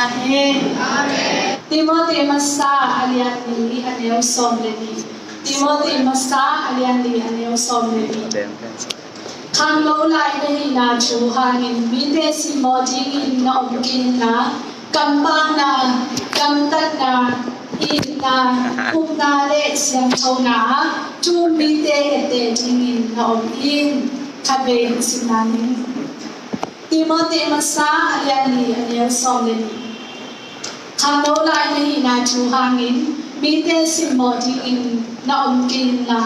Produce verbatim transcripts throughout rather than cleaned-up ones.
Amen. Timothy masa a lian li a neu sawm le nih. Timothy masa a lian li a neu sawm le nih. Khangno lai na hihna thu hangin mite simmawh dingin na om kei inla, kampakna, gamtatna, itna, upna le siangthona ah thu-um mite etteh dingin na om in. Khatvei hong sim ning. Timothy masa a lian li a neu sawm le nih. Khangno lai na hihna thu hangin mite simmawh dingin na om kei inla,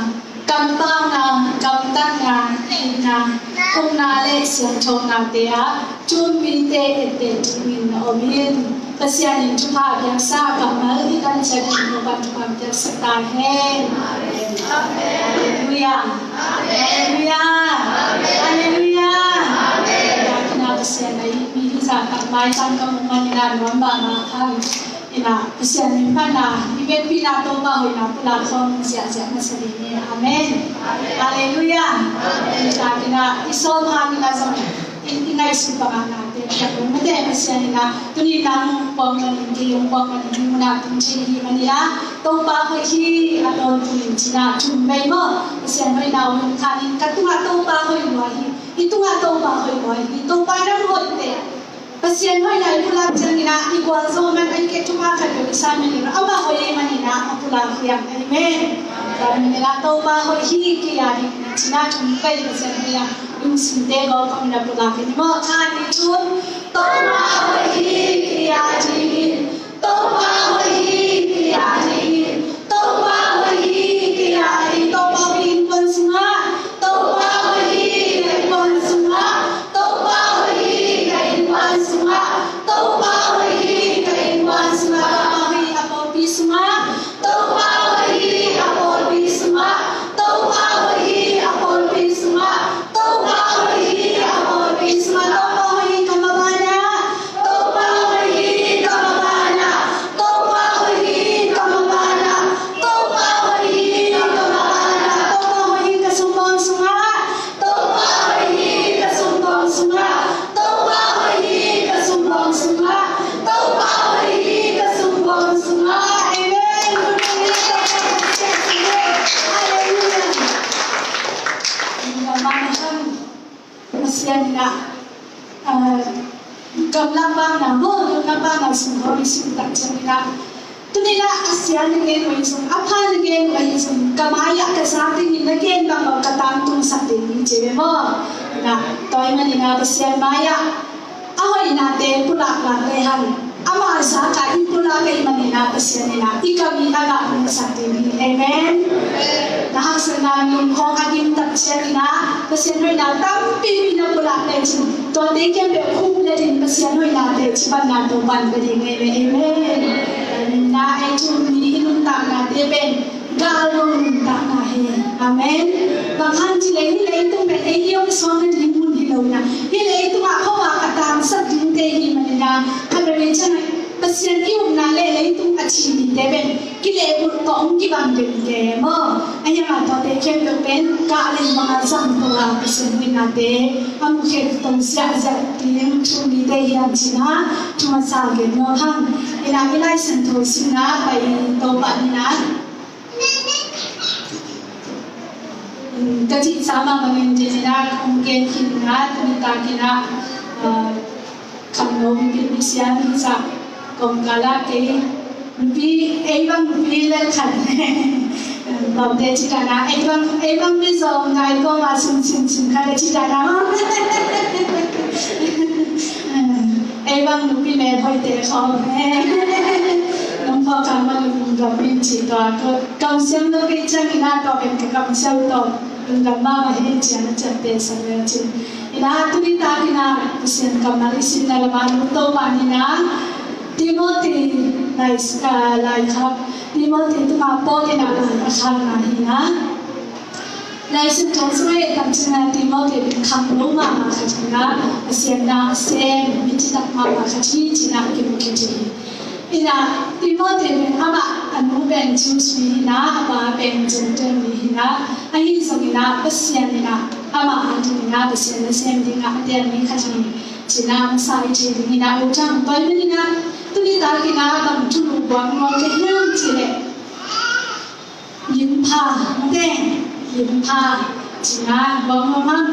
kampakna, gamtatna, itna, upna le siangthohnate ah thu-um mite etteh dingin na om in. Pasian in thupha piaksa kammal i tan ciat in Topa'n thupha piaksa ta hen. Halleluiah. Halleluiah. Halleluiah. Amen. Pasian a i mi hi zahtak mailam ka muh manin a nuam mahmah hang. Ina, Pasian min pan a i vekpi-in a Topa hoihna pulak khawm ziahziah masa ding hi. Amen. Halleluiah. Ina, ina, i sawm hang ina zong i, i ngaihsut bang a nate piak ding mate Pasian ina tuni nang puak manin kei hong puak manin i mun ah tung thei hi manin a Topa hoih hi a tawntung in cina thum vei maw. Pasian hoihna hun khan in ka tungah Topa hoih lua hi. I tungah Topa hoih lua hi. Topa nang hoihte Pasian hoihna i pulak ciangin ah i gualzo man a i kei thupha khat peuh i sa manin amah hoih manin ah a pulak hi hang. Amen. Tua manin ah Topa hoih hi kei a ding cina thum vei Pasian hoihna lungsimte gawp khawm in a pulak hi ni maw. Khat, nih, thum. Topa hoih hi kei a dingin. Topa hoih hi kei a dingin. Topa hoih hi kei a dingin. Topa hoih hi innkuan sungah. Topa hoih hi ka innkuan sungah. Topa hoih hi ka innkuan sungah. Topa hoih hi ka innkuan sungah. Topa hoih hi a pawlpi sungah. Topa hoih hi a pawlpi sungah. Topa hoih hi a pawlpi sungah. Topa hoih hi a pawlpi sungah. Topa hoih hi ka maban ah. Topa hoih hi ka maban ah. Topa hoih hi ka maban ah. Topa hoih hi ka maban ah. Topa hoih hi ka sumbawng sungah. Topa hoih hi ka sumbawng sungah. Topa hoih hi ka sumbawng sungah. Topa hoih hi ka sumbawng sungah. Amen. Halleluiah. Pasian in ah, ah, gamlak bang na maw, gamlak bang na sung hong i sung tak ciangin ah, tuni-in ah a sia na gen uh ahi zong, a pha na gen uh ahi zong, ka mai-ah ka zak dingin na gen bang bang ka tangtungsak ding hi ci ve maw. Na, tua ahih manin ah Pasian mai-ah a hoihnate pulak lak lehang, ama zak a i pulak ahih manin ah Pasian in ah i kam i a ngah hong sak ding hi. Amen. Na haksatna nung khawng a gim tak ciangin ah Pasian hoihna tampi mi na pulak lecin, tuate khempeuh khup lecin Pasian hoihna teci panna Topa'n pia ding hi. Amen. Na ei thu-um mi i nuntaknate pen gallo nuntakna hi. Amen. Bang hang cih leh hih leitung pen ei i om suak nading mun hi lo in ah, hih leitung ah khuavak a tangsak dingte i hih manin ah, a beri ciang Pasian i upna le leitung a ci mite pen kilehbulh tawh hong kibang ding hi maw. Ahih hangin tuate khempeuh pen gah lei bang a zang tawh a Pasian hoihnate a mukhia to ziahziah ding thu-um mite hi hang cih na thu masa gen nuam hang. Ina i Lai Siangtho simna pai Topa in ah, ka cih sa mahmah in cih na kong gen khin na, tuni takin ah, ah, khangno mipil misiam hisa kong kala kei nupi, ei bang nupi le khat. Bawmte ci dan a, ei bang, ei bang mi zong ngai kong a sim sim sim khat a ci dan a. Ei bang nupi me hoihte khawm. Nong phawk kang ma lungdam in ci tua, kamsiam lo kei ciangin ah tua pen ka kamsiam tawh lungdam mahmah hi ci a na ciamteh sak le cin. Ina tuni takin ah Pasian kammal i simna lam ah lungto pah ni na. Timothy lai, ah, laikhak, Timothy tungah Paul in ah lai a khakna hi na. Lai Siangtho sung ah i et tak ciangin ah Timothy pen khangno mahmah khat hi na, Pasian na a sem mi citak mahmah khat hi ci-in ah kimu khit hi. Ina Timothy pen amah a nu pen Jews mi hi na, a pa pen Gentile mi hi na, ahi zongin ah Pasian in ah amah a dingin ah Pasian nasem dingah a teel mi khat hi ci-in ah masa i thei ding hi na. U Thang, tua ahih manin ah Tuni takin ah bang thulu buang nuam ka hiam cih leh, limpha, mate, limpha, ci-in ah buang nuam hang.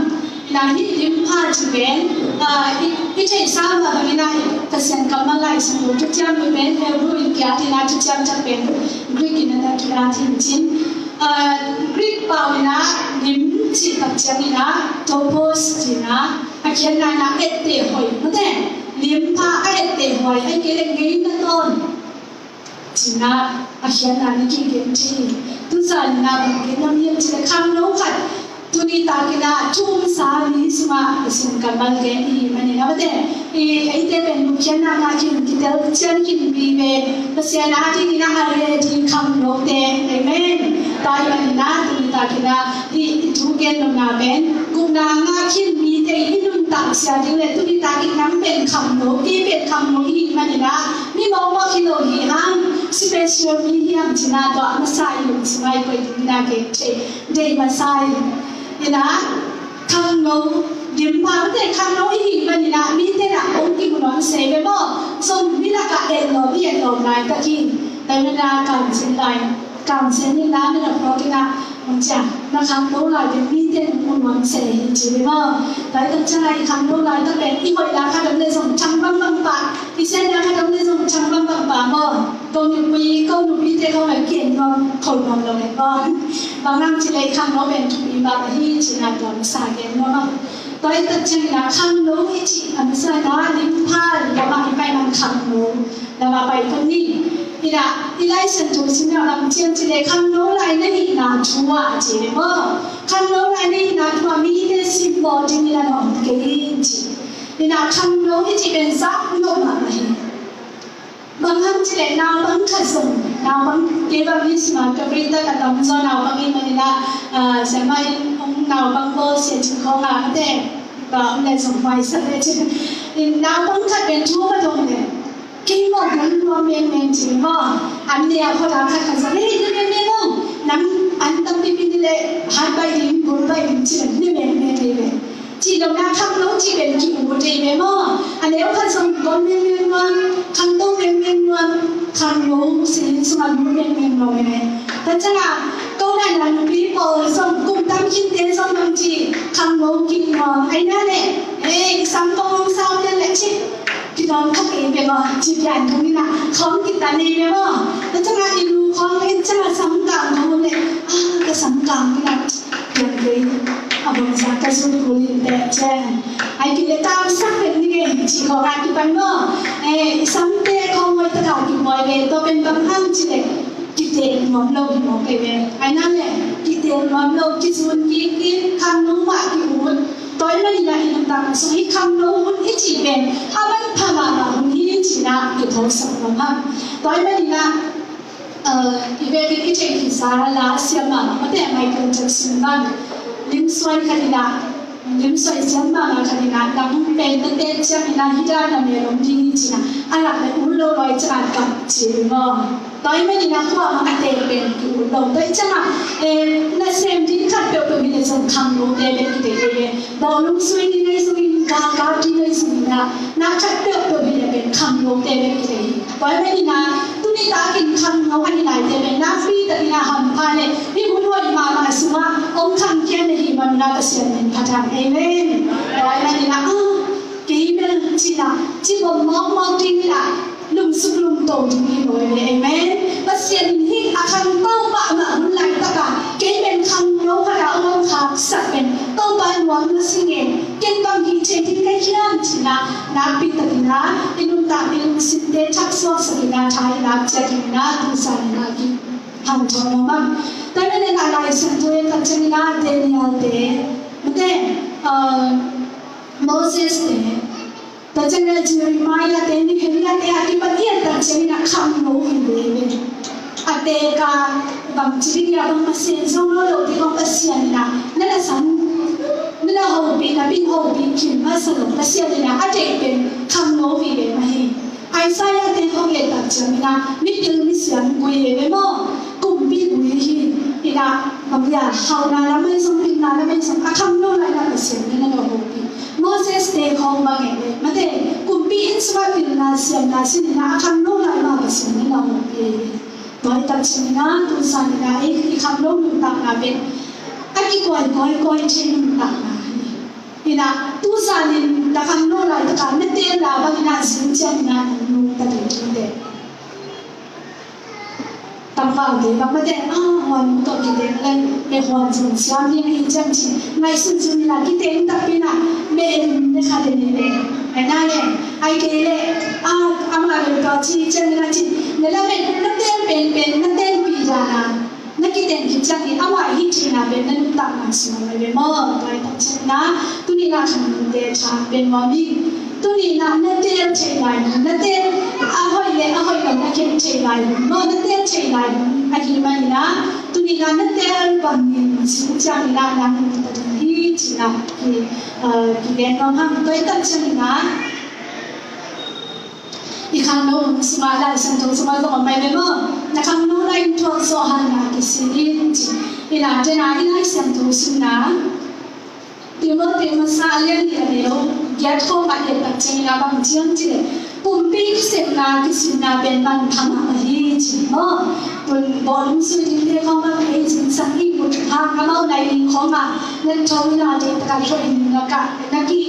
Inah hih limpha cih pen, ah, i, i theihsa mah bangin ah Pasian kammal Lai Siangtho thuciam pen Hebrew in kiat in ah thuciam thak pen Greek in ah kiat hi cin. Ah, Greek pau in ah lim cih tak ciangin ah topos ci-in ah a khiatna in ah etteh hoih, mate, limpha a etteh hoih, ahih kei leh ngeina tawn ci-in ah a khiatna na kigen thei hi. Tuzan in ah bang gen nuam hiam cih leh khangno khat tuni takin ah thu-umsa mi sungah Pasian kammal gen i hih manin ah, mate, i, eite pen lungkiatna ngah khin, kitel cian khin vive, Pasian a dingin ah a ready khangnote. Amen. Tua ahih manin ah tuni takin ah hih i thu gen nopna pen gupna ngah khin mite i nuntak sia ding leh tuni takin nang pen khangno, kei pen khangno i hih manin ah mi mawkmawk hi lo hi hang, special mi hiam ci-in ah tua masa i lungsim ah i koih dingin ah gen thei, deih masa hi. Inah khangno, limpha, mate, khangno i hih manin ah mite in ah hong kimu nuam se ve maw. Zong mi lakah etlawm i etlawm laitak hi. Tua ahih manin ah kamzen lai, kamzen in ah na phawk in ah, hong ciah, na khangno lai pen mite in hong mu nuam se hi ci ve maw. Tua ahih tak ciangin ah i khangno laitak pen i hoih lai khat om leh zong thang bangbang pah, i siat lai khat om leh zong thang bangbang pah maw. Ko nupite, ko nupite khawng pen ki-en nuam kho nuam lo hi maw. Bang hang cih leh i khangno pen thupi bang hi ci-in ah tua masa gen nuam hang. Tua ahih tak ciangin ah khangno i cih a masa in ah limpha lamah i pai nang, khangno lamah pai phot ni. Inah i Lai Siangtho sim leh bang ci hiam cih leh khangno lai na hihna thu-ah ci ve maw. Khangno lai na hihna thu-ah mite simmawh dingin ah na om kei hi ci. Inah khangno i cih pen zak nop mahmah hi. Bang hang cih leh naupang khat zong, naupang, kei bang hi sim a, ka favorite tak a tamzaw naupang ahih manin ah, ah, siamah in hong naupang bawl sia cih khawng ah, mate, ba om leh zong huai sa leh cih. In naupang khat pen thu ka dong leh, kei maw, bul nuam mengmeng ci maw. An ne a khut a khat khat zong, "Hei, ne mengmeng aw, nang an tampipi ne leh hat baih ding, bul baih ding," ci leh ne mengmeng hi ve. Cih lo-in ah khangno cih pen ki-ut hi ve maw. A neu khat zong gom mengmeng nuam, khangto mengmeng nuam, khangno sin sungah lut mengmeng nuam hi ve. Tua ciangin ah ko nai na nupi pawl zong, kum tam khinte zong bang ci, khangno kik nuam. Ahi na leh, eh, i sam kong hong sau pian leh ci, kidawm kha kei ve maw, ci pian dong in ah khawng kitan hi ve maw. Tua ciangin ah i lu khawng en ciangin ah sam kang khawng leh, ah, ka sam kang in ah, piang kei, a bangzah ka zut kul in teh ciang. Ahih kei leh kamsak pen ni kei, ci khawng ah kipan maw. Eh, i samte khawng hoih tak a kibuai ve, tua pen bang hang cih leh kiteek nuam lo hi mawk kei ve. Ahi na leh, kiteek nuam lo, kizun kik in, khangno mah ki-ut. Tua ahih manin ah i nuntakna sung i khangno hun i cih pen a manpha mahmah hun hi ci-in ah kitheisak nuam hang. Tua ahih manin ah, uh, i biakinn i theih khitsa la siam mahmah, mate, Michael Jackson bang, limsuai khat in ah, limsuai siam mahmah khat in ah, nang pen na teek ciangin ah hih dan a mel om ding hi ci-in ah, a lak leh ut lo lua ciangin ah kap ci maw. Tua ahih manin ah kuamah a teek pen ki-ut lo. Tua ahih ciangin ah, eh, nasem ding khat peuhpeuh hi leh zong khangnote bek kideih hi ve. Bawlung sui ding ahi zongin, galkap ding ahi zongin ah, na khat peuhpeuh hi leh pen khangnote bek kideih hi. Tua ahih manin ah, tuni takin khangno a hi laite pen nakpi takin ah hampha leh mi hun hoih mahmah sungah hong khangkhia na hih man un ah Pasian min phat hang. Amen. Tua ahih manin ah, ah, kei bel ci-in ah, ci bawm mawkmawk ding in ah, lungsuk lungto ding hi lo hi ve. Amen. Pasian in hih a khangto mahmah hun laitak ah kei pen khangno khat a hong khaksak pen Topa nuam na si ngen, ken bang hih thei ding ka hiam ci-in ah, nakpi takin ah i nuntak i lungsimte thaksuaksak in ah, tha i lak ciat dingin ah tuzan in ah kihanthawn nuam hang. Tua ahih manin ah Lai Siangtho i et tak ciangin ah Daniel te, mate, uh, Moses te, tua ciangin ah Jeremiah te, Nehemiah te a kipan i et tak ciangin ah khangno hi veve. A teek a bangci ding hiam, bang masa zong lo lo ding, Pasian in ah na na sam, na na hopih, na pin hopih khin masa lo, Pasian in ah a deih pen khangno hi ve mah hi. Isaiah te khawng et tak ciangin ah mipil misiam gui hi ve maw. Kumpi gui hi, in ah bang hiam, hauhna lam ahi zong, pilna lam ahi zong, a khangno lai-in ah Pasian in na na hopih. Moses te khawng bang e, mate, kumpi Inn sungah pilna siamna sin in ah a khangno lai mah Pasian in ah hong pia hi. Tua hi tak ciangin ah tuzan in ah i, i khangno nuntakna pen a kikuaikuai kikuai thei nuntakna hi. In ah tuzan in na khangno laitak a na teel lai bangin ah zing ciangin ah nang nungta ding hi teh. Tangvalte bang mate, ah, huan tawh kiteng leng, e huan zong siam ding ahi ciang ci. Ngaihsun zong in ah kiteng takpi in ah, me en ne kha le ne le. Ai na le, ai kei le, ah, amah le tawh ci ciang in ah ci. Ne la me, na teng pen pen, na tengpi dan a, na kiteng khit ciang in, amah hih cihna pen na nuntakna sungah mai ve maw. Tua hi tak ciang in ah, tuni in ah khangnote tha pen maw mi. Tuni in ah na teel theih lai hun, na teel a hoih le a hoih lo na khen theih lai hun maw, na teel theih lai hun ahih manin ah tuni in ah na teel bangin zing ciangin ah nang nungta ding hi ci-in ah ki, ah, kigen nuam hang. Tua hi tak ciangin ah i khangno hun sungah Lai Siangtho sungah zong om mai ve maw, na khangno lai in thuak zawh hang in ah kisi in ci. In ah den a i Lai Siangtho sungah Timoti masa a lian nih a neu giat khawng ah i et tak ciangin ah bang ci hiam cih leh, pumpi kisepna kisinna pen manpha mahmah hi ci maw. Tun bawlung sui dingte khawng bang ei cingsang i mut hang amau nai ding khawng ah na tho in ah deih tak a tho in na kah na ki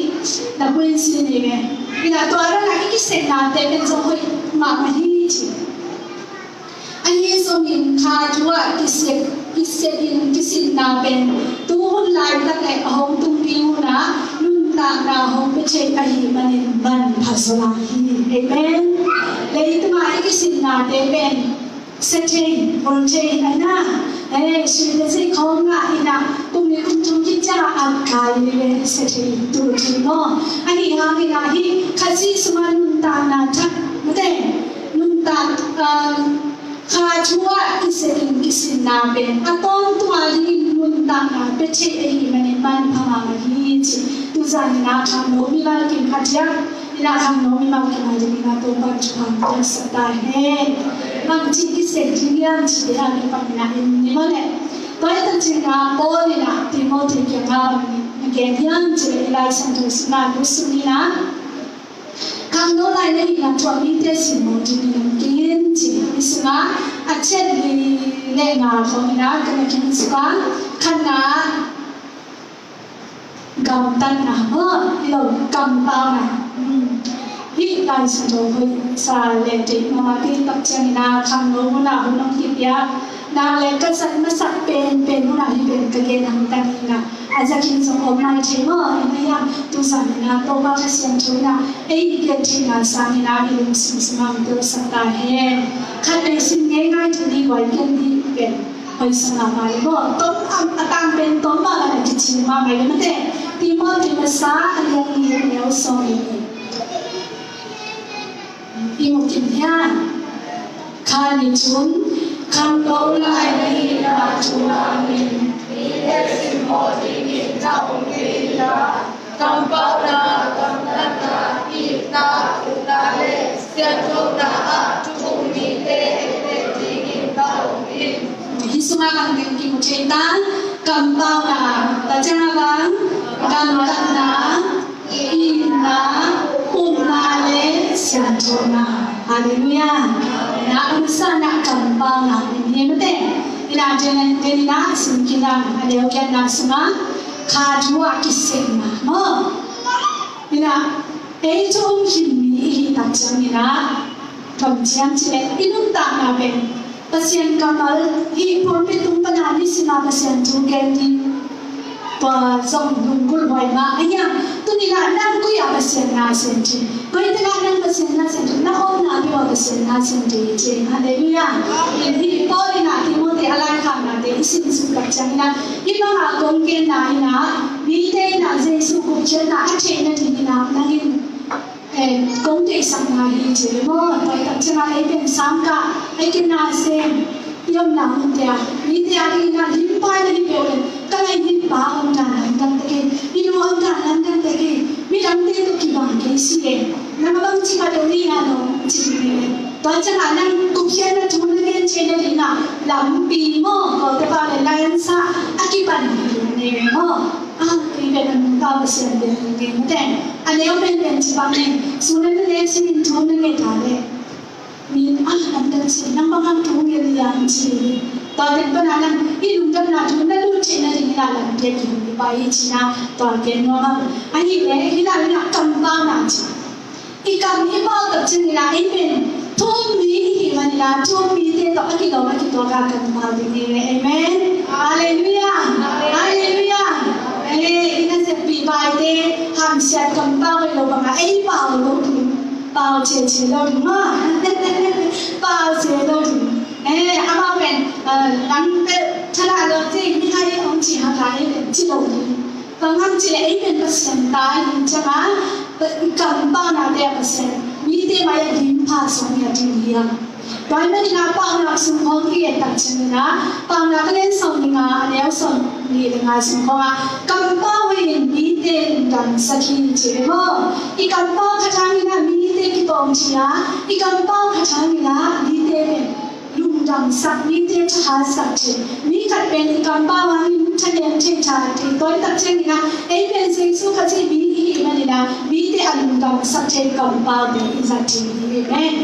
na kuin si ni ve. In ah tua dan a i kisepnate pen zong hoih mahmah hi ci. Ahi zongin kha thu ah kisep, kisep in kisinna pen tu hun laitak le a hong tung ding hun ah nuntakna hong pia thei ahih manin manpha zaw lai hi. Amen. Leitung ah i kisinnate pen sia thei, bawl thei, ai na, eh, sui le zei khawng ah in ah kum nih kum thum khit ciang a kai le sia thei, tul thei maw. Ahi hangin ah hih Khazih sungah nuntakna thak mate, nuntak, um, kha thu ah kisep in kisinna pen a tawntung a dingin nuntakna pia thei ahih manin manpha mahmah hi ci. Tuzan in ah khangno mimal kim a diak in ah khangno mimal kim a dingin ah Topa thupha hong piaksak ta hen. Bangci kisep ding hiam cih te a kipan in ah en ni maw leh. Tua hi tak ciangin ah Paul in ah Timoti kiangah bang na gen hiam cih leh i Lai Siangtho sungah lut suk ni in ah khangno lai na hihna thu ah mite simmawh dingin hong kingen ci. Hih sungah a ciat li le nga khawng in ah ka na kingen suk a, khatna ah gamtatna, maw, hi lo, kampauna. Hmm. Hih Lai Siangtho hoih sa le deih mahmah, hih tak ciangin ah khangno hun ah hun hong kipiak nak le ka zat masak penpen hun ah hih pen ka gen hang ta ning ah. A za khin zong om mai thei maw, in ah hiam, tuzan in ah Topa Kha Siangtho in ah ei i gen theihna sangin ah i lungsim sungah hong telsak ta hen. Khat vei sim ngeingai ding hi, guai ken dih pen hoih sa mahmah hi maw. Tom a, a tang pen tom mahmah a kici mahmah hi mate. Timoti masa a lian nih a neu sawm le nih. I mu kim hiam? Kha ni thum, khangno lai na hihna thu hangin mite simmawh dingin na hong kingen a, kampauna, gamtatna, itna, upna le sianthona ah thu um mite hi dingin na hong kingen. Hih sungah bang teng kimu thei ta? Kampauna, tua ciangin bang, gamtatna, itna, upna le sianthona. Halleluiah. Na, a masa in ah kampauna in hi mate. In ah den, den in ah sim kik in ah a neu giatna sungah kha thu ah kisepna maw. In ah ei thu um khin mi i hih tak ciangin ah bang ci hiam cih leh i nuntakna pen Pasian kammal, hih pulpit tung pan a nisim a Pasian thu gen ding, tua zong lunggulh huai mah. Ahi hang tuni in ah nang koi ah Pasian na sem thei? Koi tak ah nang Pasian na sem thei? Na omna peuh ah Pasian na sem thei ci. Halleluiah. In hih Paul in ah Timoti a laikhaknate i sim suk tak ciangin ah hih bang a kong genna in ah mite in ah Jesu gupkhiatna a theih nadingin ah nang in eh, kong deihsakna hi ci le maw. Tua hi tak ciangin ei pen sangkah, ei ken na sem, i omna munte ah mite a dingin ah limpa na hi peuh leh, ka lai limpa a omdan lamdang ta kei, i nu a omdan lamdang ta kei, midangte tawh kibang kei si leh, nang a bangci ka deuh ding a nong ci ding hi leh. Tua ciangin nang gupkhiatna thu na gen ciat nadingin ah lampi maw, kawlte pau leh lainsa a kipan hi ding hi maw. Ah, kei pen a nungta Pasian pen hi ding hi teh. A neu penpen ci bang ne, sung na na le sinin thu na nget a le. Min a lam dang ci nang bang hang thu nget liang ci. Tua dek pana nang i lungdamna thu na lut theihna ding ina lam piak i hun i pai i ci na tua ken nuam a. Ahi le hila ina kampauna ci. I kam i pau tak ciangin ah ei pen thu um mi i hih manin ah thu um mite tawh a kilawm a kituak a kampau ding hi ve. Amen. Halleluiah. Halleluiah. Eh, i nasepih paite hamsiat kampau hi lo bangah ei pau lo ding. Pau ciacia lo ding maw. Pau cia lo ding. Eh, amau pen, eh, nang pen thalah lo ci, mihai hong ci hak a ei pen ci lo ding. Bang hang cih leh ei pen Pasian ta i hih ciangin kampaunate ah Pasian mite mai-ah lim pha sawm hi a ding hi a. Tua ahih manin ah Paunak sung khawng i et tak ciangin ah Paunak a lian sawm le nga, a neu sawm nih le nga sung khawng ah kampau hoih in mite lungdamsak hi ci hi maw. I kampau khat hangin ah mite kitawng thei a, i kampau khat hangin ah mite pen lungdamsak, mite thahatsak thei. Mi khat pen i kampau hangin thanem thei, tha thei. Tua tak ciangin ah ei pen Jesu Khazih mi i hih manin ah mite a lungdamsak thei kampaute i zat thei hi. Amen.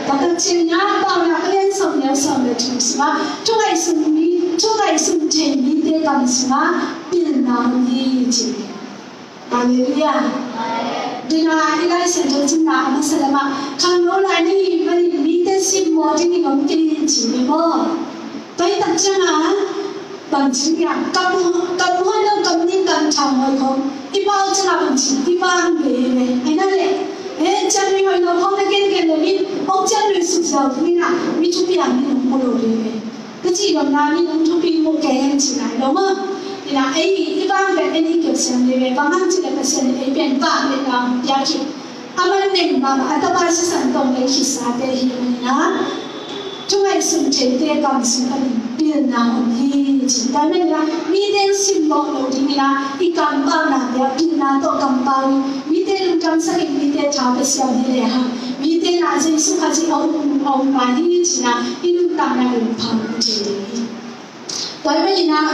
Tua tak ciangin ah Paunak a lian sawm neu sawm le thum sungah thu ngaihsun mi, thu ngaihsun thei mite kam sungah pilna om hi ci. Halleluiah. Tua hi a, i Lai Siangtho simna a masa lamah khangno lai na hih manin mite simmawh dingin om kei in ci hi maw. Tua hi tak ciangin bangci hiam, kam, kam huai lo, kam ning, kam thang huai khawng i pau ciangin bangci i vang ve ve. Ai na le, eh, ciangnui huai lo khawng na gengen le min hong ciangnui suk ziau dingin ah mi thupiang in hong mu lo ve ve. Ka cih dongna nih hong thupi mu kei hen ci nai lo maw. Ina ei i vang pen en i kep siam le ve, bang hang cih leh Pasian in ei pen vang pen lam piak hi. A man neng mahmah a tapa sisan tawh lei khitsate hi manin ah thu ngaihsun theite kam sung panin pilna om hi ci. Tua ahih manin ah mite simmawh loh dingin ah i kampaunate ah pilna tawh kampau hi. Mite lungdamsak in, mite tha pia siam hi lehang mite na Jesu Khazih a um, a um ma hi ci-in ah i nuntakna lim pha thei ding hi. Tua ahih manin ah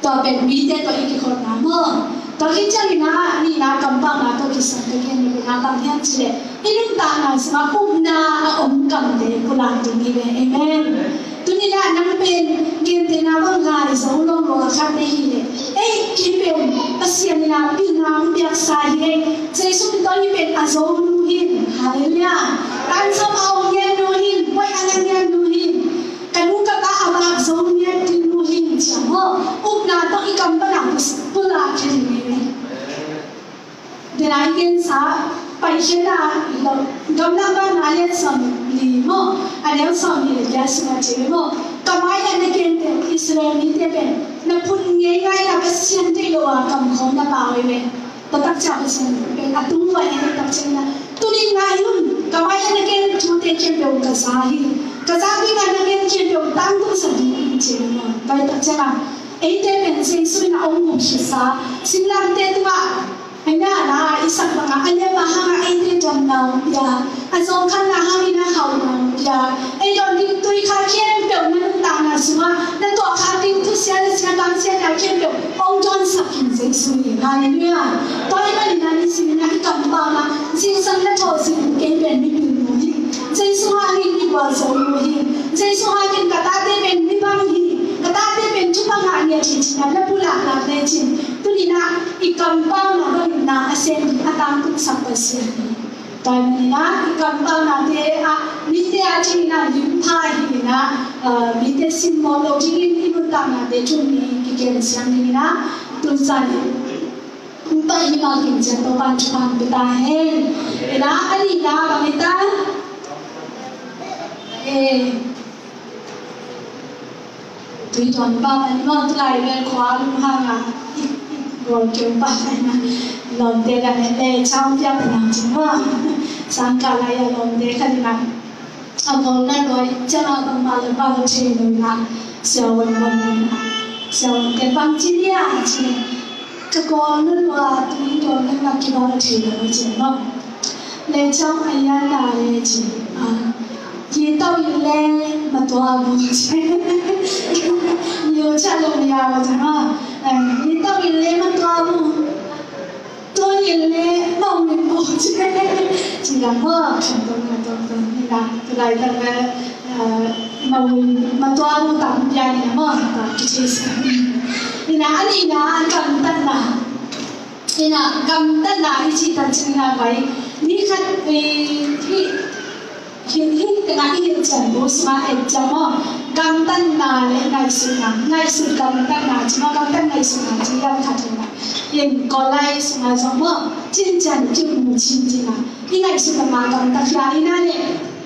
tua pen mite tawh i kikhopna maw. Tua khit ciangin ah nihna kampauna tawh kisai ka gen nihna bang hiam cih leh i nuntakna sungah upna a om kamte pulak ding hi ve. Amen. Tuni-in ah nang pen gentehna bang lai zo lawng lo a khat na hih leh, ei, kei pen Pasian in ah pilna hong piaksa hi ei. Jesu Khazih tawh hih pen a zo nu hi. Halleluiah. Tan sawm a hong ngiat nu hi. Huai a na ngiat nu hi. Ka nu ka pa a vak zo ngiat ding nu hi ci-a maw. Upna tawh i kam pan a pulak hi ding hi. Tua i gensa Paikhiatna, Gamlakna a lian sawm le li maw, a neu sawm le giat sungah ci hi maw. Ka mai-ah na gentehna Israel mite pen na phun ngeingai a, Pasian deih loh a kam khawng na pau hi ve. Tua tak ciang Pasian pen a tung ua en tak ciangin ah, tuni-in ngai un, ka mai-ah na gen thute khempeuh ka za hi. Ka za ding a na gen khempeuh tangtungsak ding hi ci hi maw. Tua tak ciangin ah eite pen Jesu in a hong gupkhiatsa, singlamteh tungah Ahi na, na i sak bangah a liamma hangah eite damna hong pia, a zawngkhanna hangin a hauhna hong pia. Ei dawn ding tui kha khempeuh na nuntakna sungah na tuah khak ding thusia, na sia, tangsia khempeuh hong dawnsak hi Jesu hi. Halleluiah. Tua ahih manin ah nisimin ah i kampauna zingsang na thawh zing kei pen mipil nu hi. Jesu hangin mi gualzo nu hi. Jesu hangin ka tate pen mi bang hi. Ka tate pen thupha ngah ngiat hi ci-in ah na pulak nak lecin, tuni-in ah i kampauna bangin na a sem ding a tangtungsak Pasian hi. Tua ahih manin ah i kampaunate ah mite a dingin ah lim pha hi-in ah, ah, mite simmawh loh dingin i nuntaknate thu um mi kigen siam dingin ah tun zan in hong pai hi makin ciang Topa'n thupha hong pia ta hen. Ina a nihna bang hi ta? Eh, Tui tuan pa mah ni maw, tulai vel khua lum hang a, i, i, gol keu pa mah na. Lawmte dan e, le chau pia pa nang cing maw. Sangkah lai a lawmte khat in a, a gol na lua ciang a bangmah le pau thei lo in a, siavuan wan lo in a, siavuante bang ci dia ci. Ka gol na lua, tui gol na lua kibang thei lo ci maw. Le chau a yan da le ci. Ah, ye tau in le ma tua bu ci. Yo cha lo ya ma ci maw. Eh, ye tau in le ma tua bu. Tu Tawnin le mawin bu ci ci lam maw, khan tawng na tawng tawng ni la, tulai tak le mawin matuabu tam pian ni maw, ta ki ci sa. Ina, a nihna, gamtatna. Ina, gamtatna i ci tak cin na bai. Ni khat, eh, hi Hi, hi, tengah i hilh ciang bu sungah et ciang maw, gamtatna le ngaihsutna, ngaihsut gamtatna ci maw, gamtat ngaihsutna ci lam khat hi maw. In Kolai sungah zong maw, cincian kimu cincin a, i ngaihsut a ma gamtat hia ina le,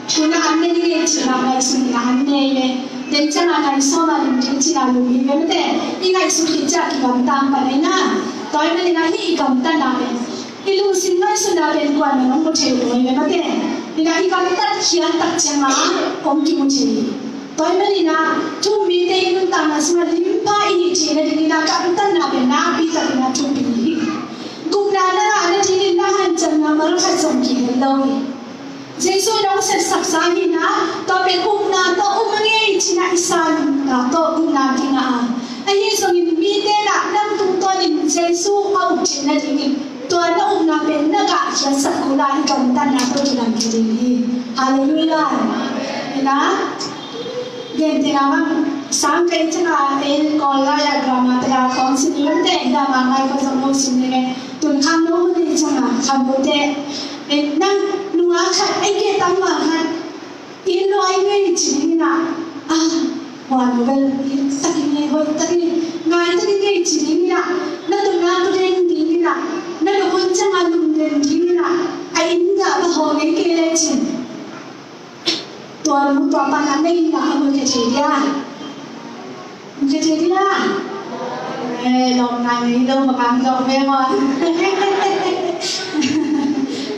tuna an ne ni ngei cina ngaihsutna an ne le, den ciang a ngaihsawm a lim ding cina lum hi ve mate, i ngaihsut hi ciang kigamtang pan ina, tua hi manin a hi i gamtatna le, i lungsim ngaihsutna pen kuaman hong mu thei lo hi ve mate. Ina i gamtat khiat tak cianga hong kimu thei hi. Tua hi manin a thu-um mite i nuntakna sungah limpha i hih theihna dingin a gamtatna pen nakpi takin a thupi hi. Gupna na ngah nadingin na hanciamna mal khat zong kihel lo hi. Jesu in hong sepsak sa hi na, tua pen upna tawh um a ngei cina i sanna tawh gupna kingah a. Ahi zongin mite in a nang tungtawnin Jesu a up theihna dingin tua na upna pen na gah khiatsak kul a i gamtatna tawh kilam thei ding hi. Halleluiah. Ina, gentehna bang sang kei cianga ei Kawl lai a grammar te a khawng sim ni lam te, ina ma ngai ko zong lo sim ni ve. Tun khang no hun ni cianga khang bu te. Ei nang nunga khat ei ke tang ma khat. Inn luai ngei ci ding ina, ah, hua nu bel inn takin ngei, hoih takin, ngai takin ngei ci ding ina, na tuna tu ding ding ina, na lukun cianga lum den ding ina, a inn gah va hawh ngei kei le cin. Tua nu tua pa na ngei ina a mu khe thei dia. Khe thei ding a. Eh, lawmna ngei lo, makang lawm ve maw.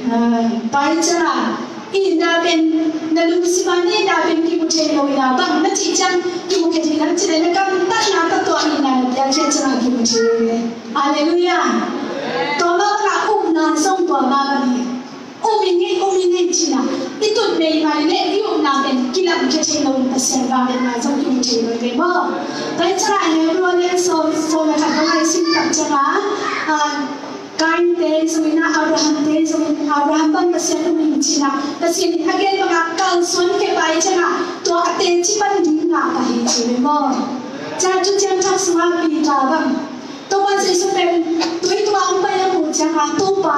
Eh, pai ciang a, i na pen, na lungsim a ni na pen kimu thei lo i na bang, na cih ciang kimu khe thei lam cih leh na gamtatna tawh tua i na na piak khia ciang a kimu thei lo ve. Halleluiah. Tua mah bang a upna zong tua mah bang hi. Um i ngei, um i ngei cina. I tut meimai le i upna pen kilam khia thei lo in Pasian va pen na zong kimu thei lo ve maw. Tua hi ciang a Hebrew le sawm, sawm le khat bang a i sim tak ciang a, ah, Kain te zong ina, Abraham te zong ina, Abraham bang Pasian um in cina. Pasian in a gen bang a kalsuan khia pai ciang a tua a teci pan ding ngah pah hi ci ve maw. Ciang Thuciam Thak sungah Peter bang Topa Jesu pen tui tungah hong pai a muh ciangin, Topa,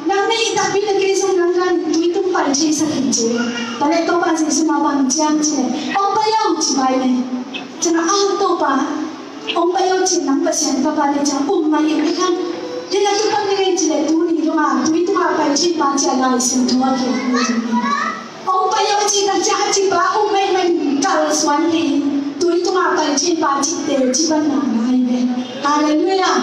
nang na hih takpi leh kei zong nang hangin tui tung pai thei sak in ci. Tua leh Topa Jesu in bang ci hiam cih leh, hong pai aw ci pai leh. Ciangin, ah, Topa, hong pai aw ci, nang Pasian Tapa leh ciang um mah in, hih hang. Hih na tu pan ding ei cih leh tuni dongah tui tungah pai thei pa ci a Lai Siangtho ah kiang. Hong pai aw ci tak ciang a ci pa um maimai in kalsuan hi. Tui tungah pai thei pa cihte ci pan na ngai ve. Halleluiah.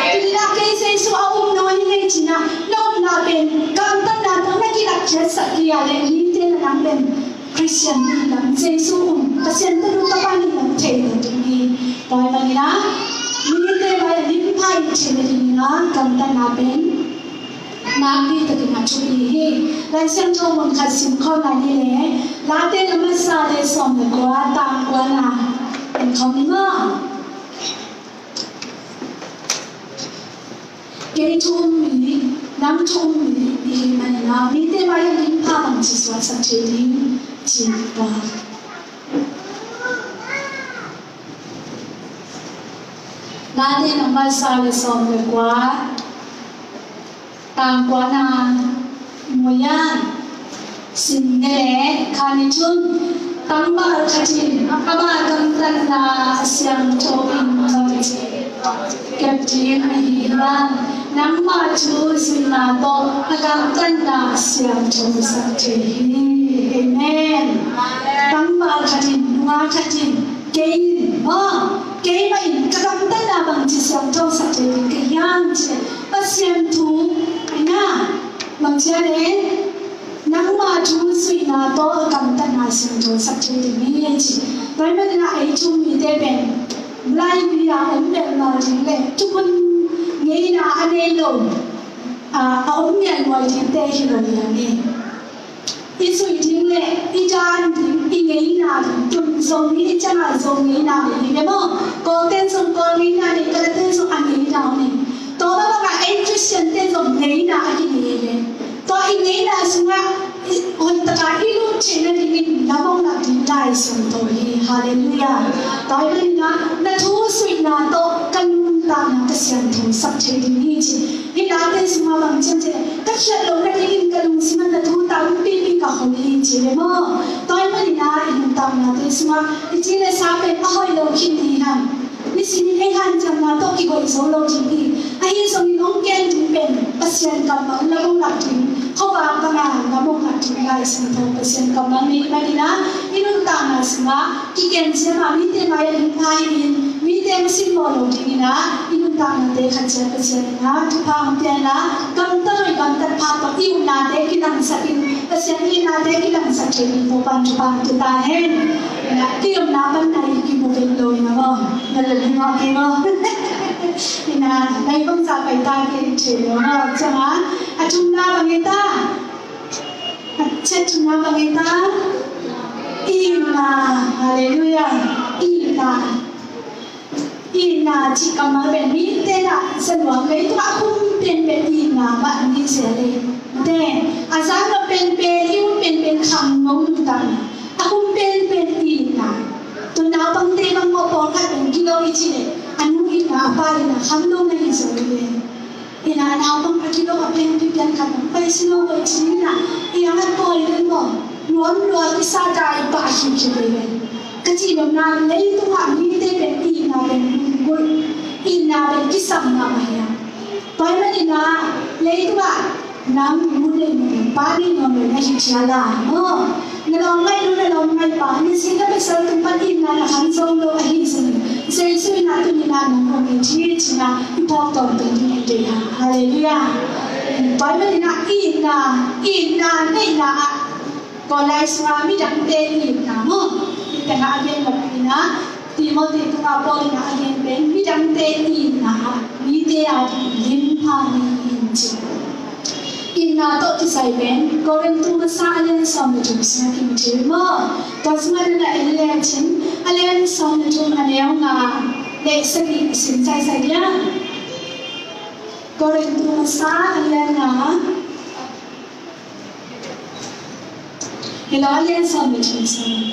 Tuni-in ah kei Jesu a um nawn hi ngei ci-in ah na upna pen gamtatna tawh na kilakkhiatsak kei a leh mite na nang pen Khristian hih lam, Jesu um, Pasian Tanu Tapa hih lam thei lo ding hi. Tua ahih manin ah mite mai-ah lim pha in theihna dingin ah gamtatna pen nakpi takin a thupi hi. Lai Siangtho mun khat sim khawm lai ni leh, Late na masa le sawm le kua, tang kuana en khawm ni maw. Kei thu-um mi, nang thu-um mi i hih manin ah mite mai-ah lim pha bangci suaksak thei ding ci pah. Late na masa le sawm le kua, tang kuana mu-in sim ni leh, khan i thum, tangval khat in ama gamtatna a siangtho in bangci kep ding na hi hiam? Nangma thu zuihna tawh a gamtatna a siangthosak thei hi. Amen. Tangval khat in, nungak khat in, kei in, aw, keimah in ka gamtatna bangci siangthosak thei ding ka hiam cih leh, Pasian thu, na, bangci a leh, nangma thu zuihna tawh a gamtatna siangthosak thei ding hi ci. Tua ahih manin ah ei thu-um mite pen Laibia om mialmal ding leh thukhun ngeina a nei lo, a, a om mialmal dingte hi lo hi a ni. I zuih ding leh i dan ding, i ngeina ding, tun Zomi i ciangah Zo ngeina nei hi ve maw. Kawlte'n zong Kawl ngeina nei, Kalate zong a ngeina om hi. Tua mah bangah ei Khris Pasian te zong ngeina a kinei hi ve. Tua i ngeina sungah i hoih taka i lut theih nadingin lam hong lak ding Lai Siangtho hi. Halleluiah. Tua ahih manin ah na thu suihna tawh ka nuntakna ka siangtho sak thei ding hi ci. Hih nate sungah bang ci hiam cih leh ka khiat loh nadingin ka lungsim ah na thu tampipi ka khol hi ci ve maw. Tua ahih manin ah i nuntaknate sungah i ci le sa pen a hoih lo khin ding hi hang. Nisim in ei hanciamna tawh kihoih zo lo ding hi. Ahi zongin hong kem ding pen Pasian kammal lam hong lak ding, khuavak banga lam hong lak ding Lai Siangtho Pasian kammal nei manin ah i nuntakna sungah kikem siam a mite mai-ah ding pha hi-in, mite masimmawh lo dingin ah i nuntaknate khat ciat Pasian in ah thupha hong pia in ah gamtat hoih gamtat pha tawh i upnate kilangsak in, Pasian i upnate kilangsak thei ding Topa'n thupha hong pia ta hen. Kei omna pan nai kimu vet lo hi na maw. Na lel hi maw kei maw. Ina nai bangzah pai ta kei thei lo maw. Ciang a, a thumna bang hi ta. A thumna bang hi ta. Itna. Halleluiah. Itna. Itna cih kammal pen mite in ah za nuam, leitungah a khum penpen itna mah ni sia le. Mate, a za nuam penpen, i ut penpen khangno nuntakna. A khum penpen itna. Tua naupangte bang maw pawlkhat pen gilo i cih leh a nu itna, a pa itna kham lo na hi zaw hi le. Ina naupang a gilo a pianpi pian khat hong pai si lo ko i cih ina i ang a pawi den maw. Nuam lua kisa ta i pah khikhia veve. Ka cih nopna leitungah mite pen itna pen lunggulh, itna pen kisam mahmah hi a. Tua ahih manin ah leitungah nang nu nei nuam lo, pa nei nuam lo na hi khial a maw. Na lawm ngaih nu, na lawm ngaih pa, nisim na pasal tung pan itna na kham zo lo ahi zongin Jesu in ah tuni in ah nang hong it hi ci-in ah i phawk tawntung ding hi deih hang. Halleluiah. Tua ahih manin ah itna, itna neihna ah Kawlai sungah midangte itna maw? Hih tengah a gen mawk in ah Timothy tungah Paul in ah a gen pen midangte itna ah mite a ding lim pha ni in ci. Itna tawh kisai pen Korintu masa a lian sawm le thum sungah kimu thei maw? Tua sungah na na en lecin a lian sawm le thum a neu nga le sagih sim saisai liang. Korintu masa a lian nga. Hi lo, a lian sawm le thum sung.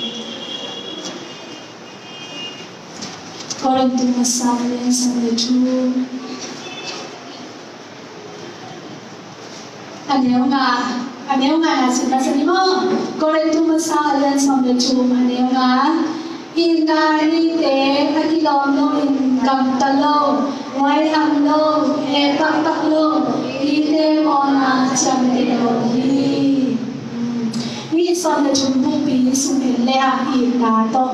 Korintu masa a lian sawm le thum. A neu nga, a neu nga na sim masa ni maw. Korintu masa a lian sawm le thum a neu nga. Itna nite a kilawm loin gamta lo, huaiham lo, heh pakpak lo, hihte mawhna ciamteh lo hi. Hih sawm le thum bukpi sung en le ah itna tawh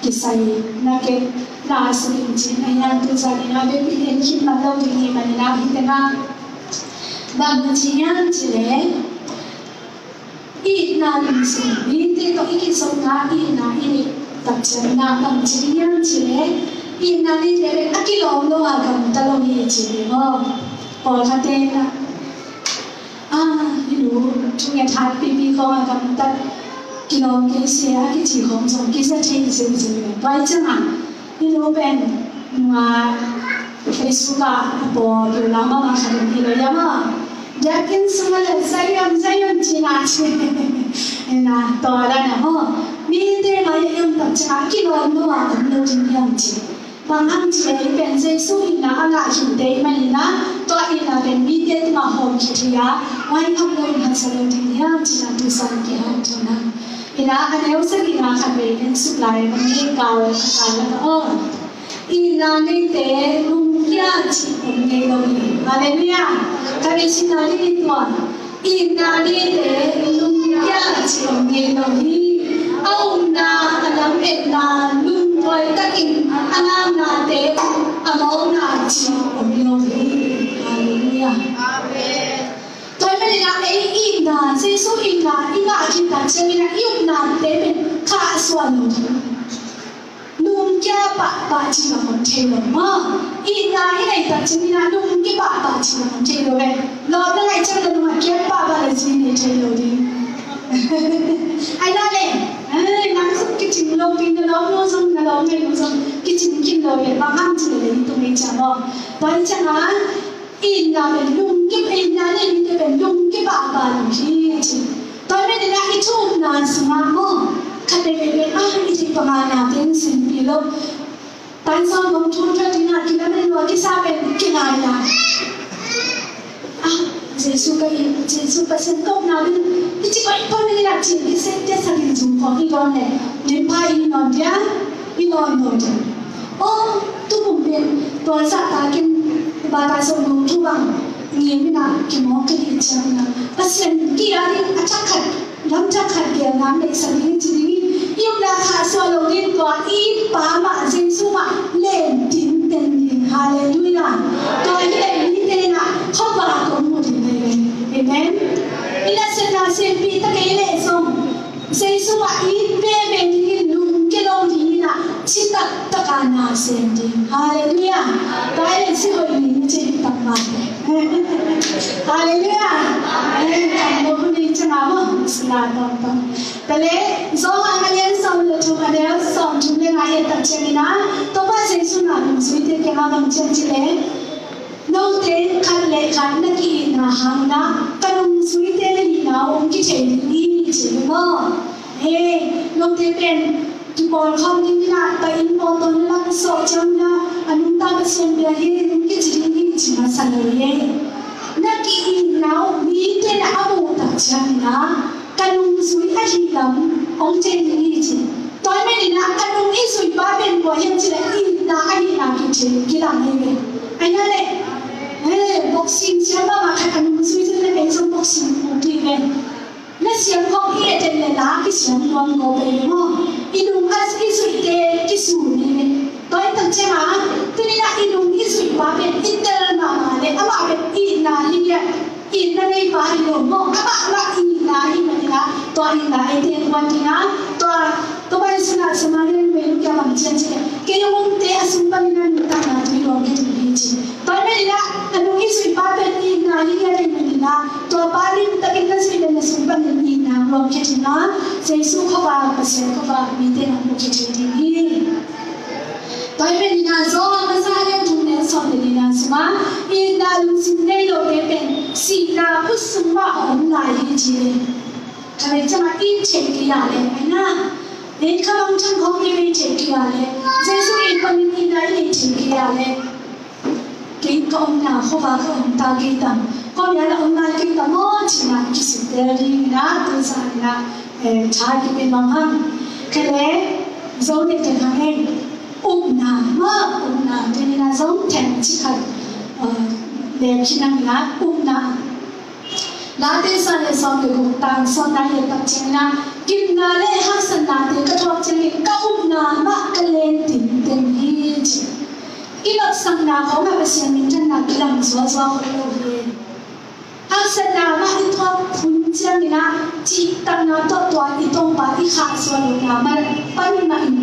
kisai na kep na a suk in cin a hiang tu zan in a vekpi en khit man lo ding hi manin a hih tengah bang ci hiang ci le. Itna lungsim, mite tawh i kizopna itna i neih tak ciangin ah bang ci ding hiam cih leh, itna neite bek a kilawm lo a gamta lo hi ci hi maw? Pawlkhatte in ah, ah, hih nu thunget hat pipi khawng a gamtat kilawm kei si a kici khawng zong kiza thei hi zenzen hi. Tua ciangin ah hih nu pen nungah Facebook ah a pawl lo lam ah khat in hi lo hiam ah. Biakinn sungah le Zion, Zion cihna ci. Ina tua dan a maw. Mite mai a i om tak ciangin ah kilawm lo a om lo ding hiam ci. Bang hang ci leh i pen Jesu itna a ngah khin te i manin ah tua itna pen mite tungah hawm khit hi a, huai kham lo in haksa lo ding hiam cihna tu zan kihanthawn a. Ina a neu sagihna khat vei en suk lai bang hi kal a kal a ka aw. Itna neite lungkia cih om ngei lo hi. Halleluiah. Ka vei sinna ni tua. Itna neite lungkia cih om ngei lo hi. A upna, a lametna, lungtuai takin a ngaknate, a mawkna cih om lo hi. Halleluiah. Amen. Tua ahih manin ah ei itna, Jesu itna i ngah khit tak ciangin ah i upnate pen khahsuah lo ding. Lungkia pahpah cih bang om thei lo maw. Itna i neih tak ciangin ah lungkia pahpah cih bang om thei lo ve. Lawm na ngaih ciang na lungkia pahpah le ci nei thei lo ding. Ai na le, ai, nang zong kicing lo ding, na lawm nu zong, na lawm ngaih nu zong kicing khin lo ve. Bang hang cih leh leitung ei ciang maw. Tua hi ciangin ah itna le lung Lungkip, itna nei mite pen lungkip a pha lo hi ci. Tua ahih manin ah i thu upna sungah maw, khat veivei pen ah i theih bang a na teng sinpih lo. Tansawm hong thun thua dingah kilamen lua kisa pen kingai lai. Ah, Jesu ka it, Jesu Pasian ka upna pen i ci koi pah manin ah cin kisai tia sa ding zung khawng i dawn leh limpha i nawn dia, i nawn nawn dia. Aw, tu kum pen tua zahtakin baptism hong thu bang ngimin ah kimawk ka hih ciangin ah Pasian kiang ah a thak khat, lam thak khat gelna neihsak ding ci ding hi. I upna khahsuah lo ding tua i it pa mah, Jesu mah len tinten ding. Halleluiah. Tua hi leh mite in ah khuavak om mu ding hi ve. Amen. I nasepna sianpih ta kei leh zong Jesu mah it veve dingin lungkia lo dingin ah citak taka na sem ding. Halleluiah. Tua hi leh si hoih ding ci hi tak mah. Halleluiah. Amen. Kan mo huni canga mo sila tong tong. Tale, Johan a lian sawm le thum a neu sawm thum le nga i et tak ciangin ah, Topa Jesu in ah nungzuite kiangah bang ci hiam cih leh, note khat le khat na ki-itna hangin ah ka nungzuite na hihna uh hong kithei ding hi ci hi maw? He, note pen kipawlkhawm dingin ah, ta inn pawltawn na lak sawh ciangin ah, a nungta Pasian bia hi hong kici ding hi ci masa lo hi. Na ki-itna uh mite in ah a muh tak ciangin ah ka nungzui ahih lam hong thei ding hi ci. Tua ahih manin ah a nung i zuih pa pen kua hiam cih leh itna ahihna kithei kilang hi ve. Ahi na leh, eh, boxing siam mahmah khat a nungzui cih leh kei zong boxing puk ding ve. Na siam khawng i et et leh la kisiam nuam ngawp ei ve maw? I nung a i zuihte kisun hi ve. Tua hi tak ciangin ah tuni-in ah i nung i zuih pa pen i tel mahmah leh amah pen itna hi a, itna nei pa hi lo maw? Amah mah itna hi manin ah tua itna eite kuan ding ah, tua, tua bang hi sun ah Samaria numei nu kiang bang ci hiam cih leh, kei hong umte a sung panin a nuntakna tui luang kei ding hi ci. Tua ahih manin ah a nung i zuih pa pen itna hi a, tua ahih manin ah tua pa limtakin na zuih leh na sung panin itna luang kei ding ah, Jesu khuavak, Pasian khuavak mite in hong mu kei ding hi. Tua ahih manin ah Johan masa a lian thum neu sawm le nihna sungah itna lungsim nei lote pen sihna khut sung mah a om lai hi ci hi. Khatvei ciangah i it theih kei a leh, ahi na, ei kha bang thang khawng i it theih kei a leh, Jesu it panin itna i neih theih kei a leh, kei ka omna khuavak ah om ta kei tam, khuamial ah om lai kei tam aw ci-in ah kisittel dingin ah tu zan in ah, eh, tha kipia nuam hang. Kei leh zo dek dek hang ei. Upna, maw, upna, tuni-in ah zong themcik khat, eh, lem khin hang in ah, upna. Late sawm le sawm le guk, tang sawmna i et tak ciangin ah, gimna le haksatnate ka thuak ciangin ka upna mah ka len tinten hi ci. I nopsakna khawngah Pasian minthanna kilang zuazua khol lo hi. Haksatna mah i thuak hun ciangin ah cihtakna tawh tua i Topa i khahsuah lohna mah pan mah in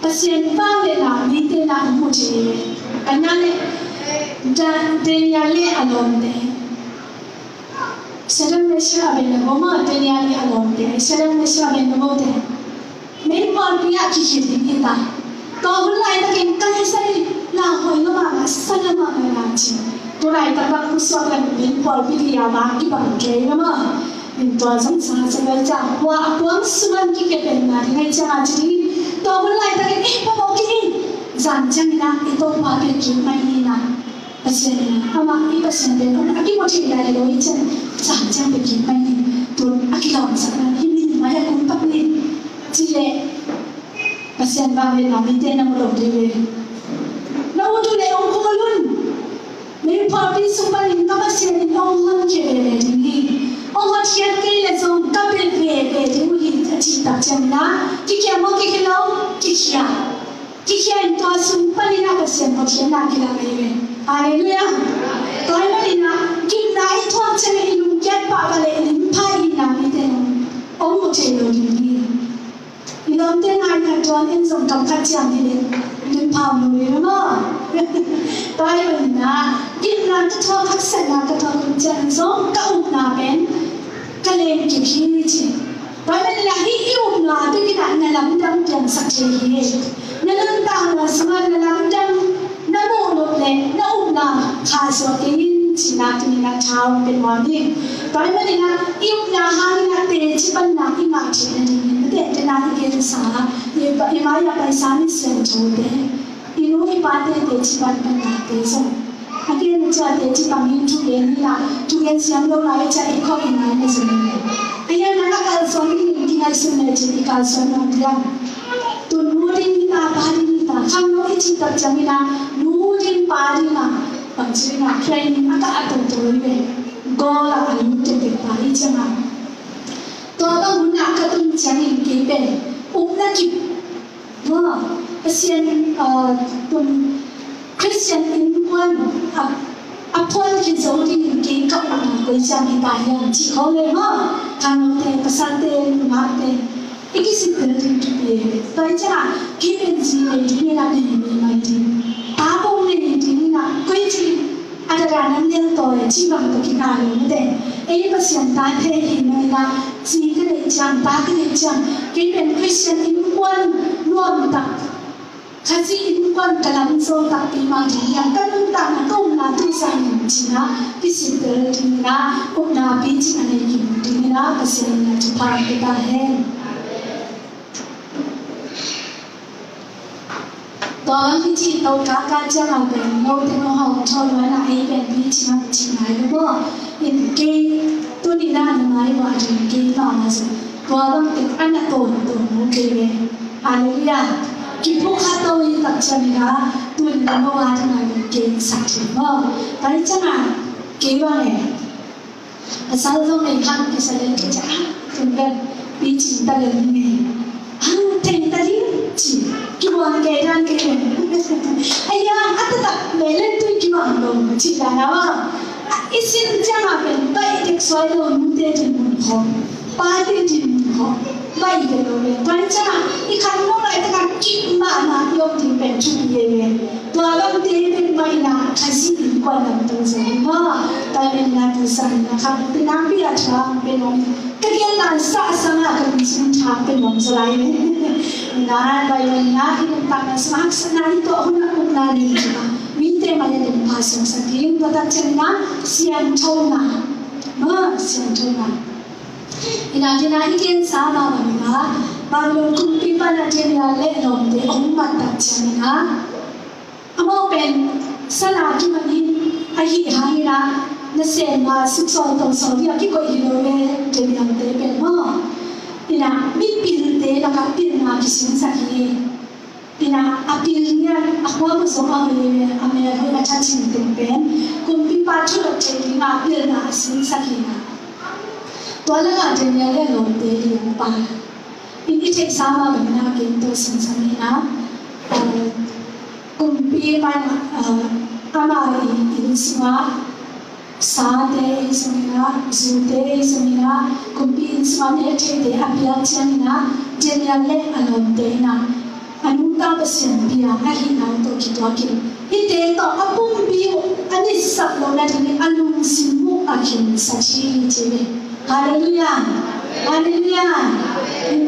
Pasian vangliatna mite in ah hong mu thei hi. Ahi na leh, Da-, Daniel le a lawmte, Shadrach, Meshach, Abednego maw, Daniel le a lawmte, Shadrach, Meshach, Abednego te mei pawlpi ah kikhia ding hi ta. Tua hun laitakin ka leh sa hi, lauhuai lo mahmah, sa lo mahmah na ci. Tua laitak bang khusuak leh mei pawlpi kikhial bang kibang kei lo maw? Tua zong sa sa lai ciang, kua a kuang sungah kikepna ding ahih ciangin ci ding. Tua hun laitakin, eh, phamawh kei ing. Zan ciangin ah i Topa bia kik mai ni na. Pasian in ah, amah i Pasian pen hong a kimu thei lai lo hi ciang, zan ciang bia kik mai ni. Tun a kilawmsakna hi mi mai a kum pak ni. Ci leh Pasian vangliatna mite na mu lo ding hi. Na ut uh leh hong khawl un. Mei pawlpi sung panin ka Pasian in hong honkhia veve ding hi. Hong hotkhiat kei leh zong ka bia veve ding uh hi, a cih tak ciangin ah, kikhia maw kikhia lo? Kikhia. Kikhia in tua sung panin ah Pasian hotkhiatna kilang hi ve. Halleluiah. Tua ahih manin ah gimna i thuak ciangin i lungkiat pah pah leh i lim pha i itna mite in hong mu thei lo ding hi. I lawmte ngaihna tuan in zong kam khat ciang hi leh lim pha lo hi maw? Tua ahih manin ah gimna ka thuak, haksatna ka thuak hun ciangin zong ka upna pen ka len kik hi ci. Tua ahih manin ah hih i upna bek in ah na lamdang piangsak thei hi. Na nuntakna sungah na lamdang na muh nop leh na upna khahsuah kei in cihna tuni-in ah tha hong pia nuam ing. Tua ahih manin ah i upna hangin ah teci panna i ngah theih nadingin, mate, tena i gensa, i, i mai-ah paisa mi siangthote, i nu i pate teci pan pannate zong, a gen ciang teci pan in thugen hi-in ah, thugen siang lo lai ciang i khua i ngai na zong hi. A hiang nang a kalsuan dingin kingaihsun lecin i kalsuan nuam diam? Tun nu ding hi ta, pa ding hi ta, khangno i cih tak ciangin ah nu ding pa ding ah, bangci ding ah training a kah a toto hi ve. Goal ah a lum tektek pa hi ciang ah, tua bang hun ah ka tun ciangin kei pen upna kip, maw, Pasian, ah, tun Khristian innkuan a, a phuan khin zo dingin kei ka upna koi ciang hi ta hiam cih khawng leh maw, khangnote, pasalte, nungakte, i kisittel ding thupi hi. Tua hi ciang ah kei pen zi nei dingin ah nei, nei mai ding, pa kong nei dingin ah koi ci a dada nang lian tawi cih bang tawh kikal lo, mate. Ei Pasian tate i hih manin ah zi ka neih ciang, pa ka neih ciang, kei pen Khristian innkuan nuamtak, Khazih innkuan ka lam zo takpi mah ding hiam, ka nuntakna, ka upna tu zah hiam ci-in ah kisittel dingin ah upna picing a nei kim dingin ah Pasian in ah thupha pia ta hen. Tua bang i cih to kaka ciang a pen note nong hawm thawn nuai-in ah ei pen picing ah picing ngai lo maw. In kei tuni-in ah na mai uh a ding kei mahmah zong tua bang teng a na tawntawn uh kei ve. Halleluiah. Kiphuk khat to i tak ciangin ah tuni-in ah no a ding a ding kei sak thei maw. Tua hi ciang a kei bang e, pasal zong ei hang kisa lel kei ciang a, tun pen picing ta lel ning e, a, thei ta ding ci, kimuan kei dan kei lel. Ai ya, a taktak lel lel tui kimuan lo ci dan a maw. A, i sin ciang a pen baih dek suai lo, nute dinmun khawng, pate dinmun khawng baih dek lo ve. Tua hi ciang a i khangno laitak a kip mahmah i om ding pen thupi hi ve. Tua bangte bek mah in ah Khazih innkuan lamdang zo hi maw. Tua ahih manin ah tu zah in ah khangnote nakpi a thu hong pia nuam ing. Ka gen dan sah a sang ah ka lungsim tha hong pia nuam zaw lai ve. In ah tua ahih manin ah i nuntakna sungah haksatna i tuah hun ah upna nei ding a, mite mai-ah lungpha sawmsak ding, tua tak ciangin ah siangthona, maw, siangthona. In ah tena i gensa mah bangin ah Babylon kumpipa in ah Daniel leh a lawmte hong mat tak ciangin ah, amau pen sana kiman in ahih hangin ah nasem a suksawl tongsawl ding a kikoih hi lo ve, Daniel-te pen maw. In ah mipilte lakah pilna kisinsak hi. In ah a pil ngiat a khua mah zong a hoih ve, a mel hoih a tha cing teng pen kumpipa thu lawh theih ding a pilna a sinsak hi. In ah tua lakah Daniel leh a lawmte i hong pai. In i theihsa mah bangin ah gen to sinsam in ah, eh, kumpipa in ah, eh, ama i inn sungah sate ahi zongin ah, zute ahi zongin ah, kumpi inn sungah nek theite a piak ciangin ah, Daniel leh a lawmte in ah a nungta Pasian bia ahihna uh tawh kituakin hihte tawh a pumpi uh a nitsak loh nadingin a lungsim uh a khinsak hi ci ve. Halleluiah. Halleluiah. In,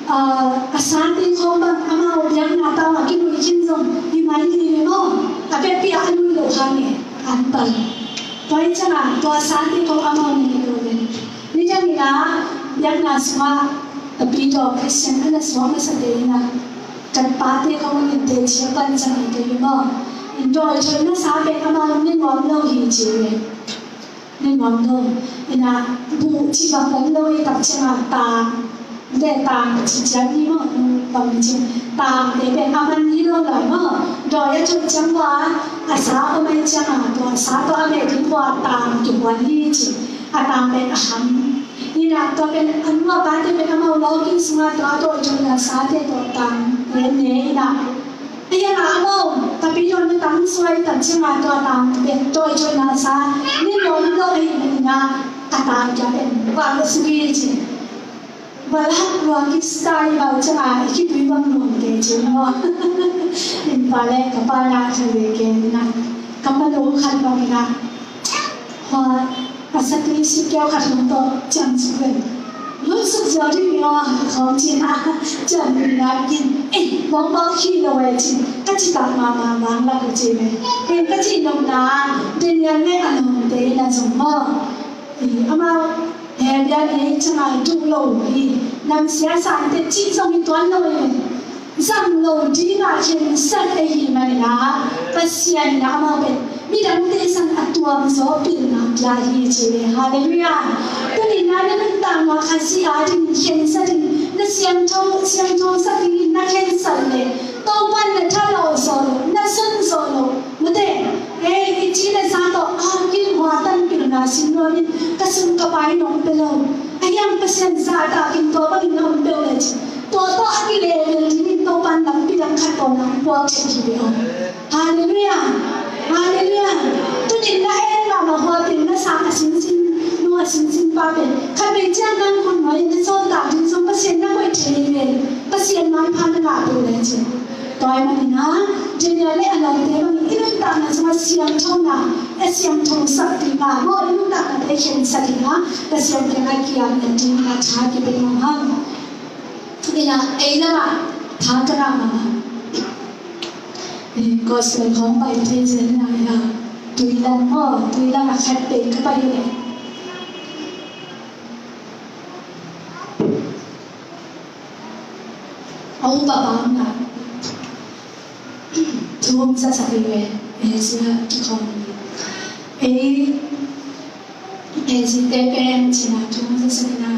ah, a sate khawng bang amau biakna tawh a kinuih khin zong hi mai hi ve maw. A vekpi a a nuih loh hang e, an pal. Tua hi ciang a tua sate khawng amau ne lo ve. Nidang in ah biakna sungah a pi tawh Khristian a na suak masate in ah ka pate khawng in teci a pan ciang in ka hi maw. In dawi thoihna sa pen amau ne nuam lo hi ci ve. Ne nuam lo. In ah buh cih bang om lo hi tak ciang a tang, te tang ci ciang hi maw, bang ci, tangte pen a man hi lo lai maw. Dawi a thoih ciang ua a sa om ahih ciang a tua sa tawh a meh ding ua tang kihuan hi ci. A tang pen a ham. In ah tua pen a nu a pate pen amau lawki sungah tua dawi thoihna sate tawh tang ne ne in ah. Ahi hang a amau tapi dawn na tang suai tak ciang a tua tang pen dawi thoihna sa ne nuam lo ahih manin ah a tang kia pen vak a suk hi ci. Balak lua kisa i bal ciang a i khitui bang nuam te ci maw. In pa leh ka pa in ah thu ve ke in ah ka pa lo khat bang in ah Hua, a sakei sik keu khat hong tawh ciam suk ven. Lut suk ziau ding mi aw, khawng cin a, ciam ding na kin. Ei, Mawkmawk hi lo e ci, ka ci tak mahmah vang lak uh ci ve. Ken ka cih nopna, Daniel le a lawmte in a zong maw, i amau Hebrew nih ei ciangah duh lo uh hi. Namsia sante cih zong i tuan lo hi. Zang lo dingah khensat ahih manin ah, Pasian in ah amau pen midangte sang a tuamzaw pilna pia hi ci ve. Halleluiah. Tuni-in ah na nuntakna Khazih ading khensat in, na siangtho, siangthosak dingin na khensat leh Topa'n na thalawh zawh lo, na sun zawh lo. Mate, ei, i ci le sa tawh a kilhua tan pilna sin nuamin ka sum ka pai nong pia lo. A hiang Pasian zahtakin tua bangin na om peuh le ci, tua tawh a kilehbel dingin Topa'n lampi dang khat tawh nang puak thei hi ve aw. Halleluiah. Halleluiah. Tuni-in na en mahmah hua pen, na sang a sinsin nu, a sinsin pa pen, khatvei ciang nang khut nuai-in na sawltak ding zong Pasian na koih thei hi ve. Pasian maipha na ngah peuh le ci. Tua ahih manin ah, Daniel le a lawmte bangin i nuntakna sungah siangthona, a siangthosak dingin ah, maw, i nuntaknate khensat dingin ah, Pasian kiangah kiam dingin ah tha kipia nuam hang. Ina, ei lamah tha ka ngah mahmah. Eh, gospel khawng pai thei zen ina, ina, tui lam maw, tui lamah khat peuh ka pai uh leh. A upa pa na thu hong zasak hi ve, eh, sia kikhawm hi. Ei, eh, zite pen cina thu hong zasak hi na,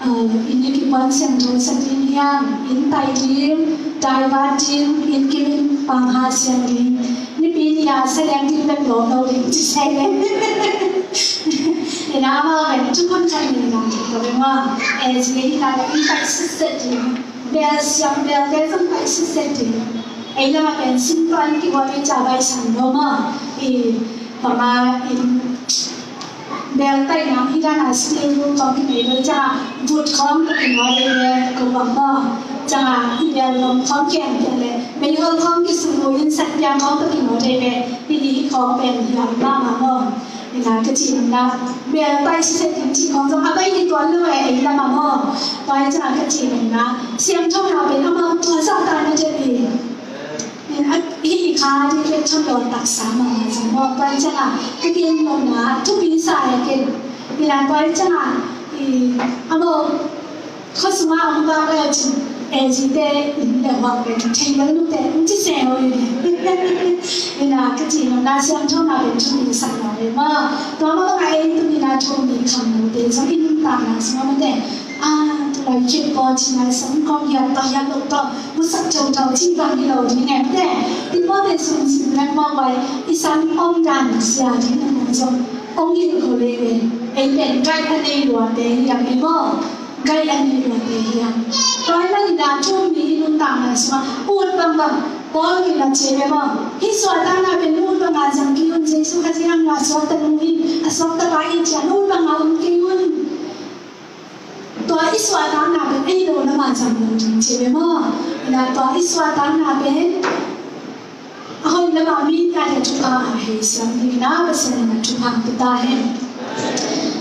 eh, inn i kipuan siangthosak ding hiam, inn tai ding, daivat ding, inn kim in pangha siang ding, nipi ni a sa liang ding bek lawm lo ding ci se ve. Ina amau pen thukhun khat ning dang ding ko ve maw. Eh, zi hi na inn tai sitset ding. Bel siam, belte zong tai sitset ding. Ei lamah pen simple kihuat i ca bai sang lo maw. I, bangmah in bel tai nam hi dan a steel rule khawng kinei lo, ciangah vut khawng tawh kinawt ei ve, ko bang maw. Ciangah i bel lom khawng kiang pian le, meihol khawng kisum lo, inn sak piang khawng tawh kinawt ei ve. Hih, hih khawng pen hiam mahmah maw. Ina ka cih nopna, bel tai sitset ding cih khawng zong a bai hi tuan lo e, ei lamah maw. Tua hi ciangah ka cih nopna, siangthona pen amau tua zahtak na dep hi. Ina, hih kha ding pen thon lo taksa mahmah zong maw. Tua hi ciangah ka gen nopna thupi sa e ken. Ina tua hi ciangah, i, amau Khua sungah a hong vak le cin, eh, zite inn le huak pen thei lel nute hong ci se uh hi. Ina ka cih nopna siangthona pen thu nih sak lo le maw. Tua mah bangah ei tuni-in ah thu nih kham lote zong i nuntakna sungah mate, ah, tu lai khit pawl cina i sang kong hiat tawh hiat lo tawh musak thotho cih bang hi lo ding e mate. Timawte sung sim leng mawk vai i sang om dan sia ding a mu zong ong hilh kho le ve. Ei pen kaih a nei luate hiam ei maw. Kaih a nei luate hiam. Tua ahih manin ah thu nih i nuntakna sungah ut bangbang, Paul in a ci ve maw. Hih suahtakna pen ut banga zang kei un, Jesu Khazih hang a suakta nu hi, a suakta pa hi ci-a ut banga om kei un. Tua i suahtakna pen ei lo lamah zang lo ding ci ve maw. Ina tua i suahtakna pen a hoih lamah mite ading thupha a hei siam dingin ah Pasian in a thupha hong pia ta hen.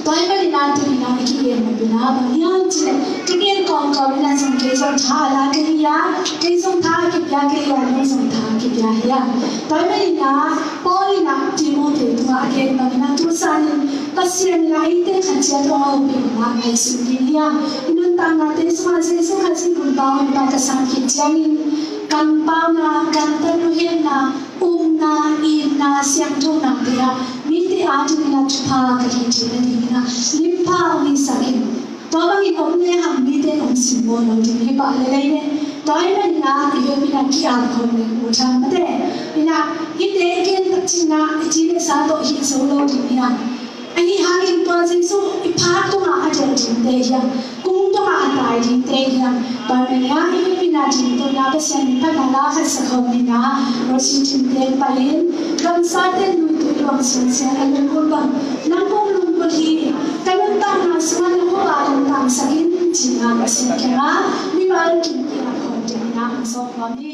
Tua ahih manin ah tuni-in ah i kigen nopna bang hiam cih leh ka gen kawmkawm in ah zong kei zong tha a la kei hi a, kei zong tha a kipia kei hi a, nang zong tha a kipia hi a. Tua ahih manin ah Paul in ah Timothy tungah a gen bangin ah tu zanin Pasian in ah eite khat ciat hong hopih a ngaihsun ding hi a, i nuntaknate sungah Jesu Khazih Gumpa Hoihpa ka sang khit ciangin kampauna, gamtat nuhekna, upna, itna, siangthonate ah mite adingin ah thupha ka hi theihna dingin ah limpha hong hisak in. Tua bangin om lehang mite hong simmawh lo ding hi pah lel ei ve. Tua ahih manin ah i hopih in ah ki-ap khawm leng ut hang mate. Ina hihte i gen tak ciangin ah i ci le sa tawh hih zo lo ding hi hang. Ahi hangin tua Jesu i phak tungah a delh dingte hiam, kung tungah a tai dingte hiam, tua ahih manin ah i hopihna dingtonna Pasian min phatna la khat sa khawm ni in ah, Roshi Timte pai-in, gamsate nuitui luang siangsiang a lungkul bang nang kong lungkul hi. Ka nuntakna sungah na khuapa kong tangsak in ci-in ah Pasian kiangah mimal kim ki-ap khawm dingin ah hong sawm nuam hi.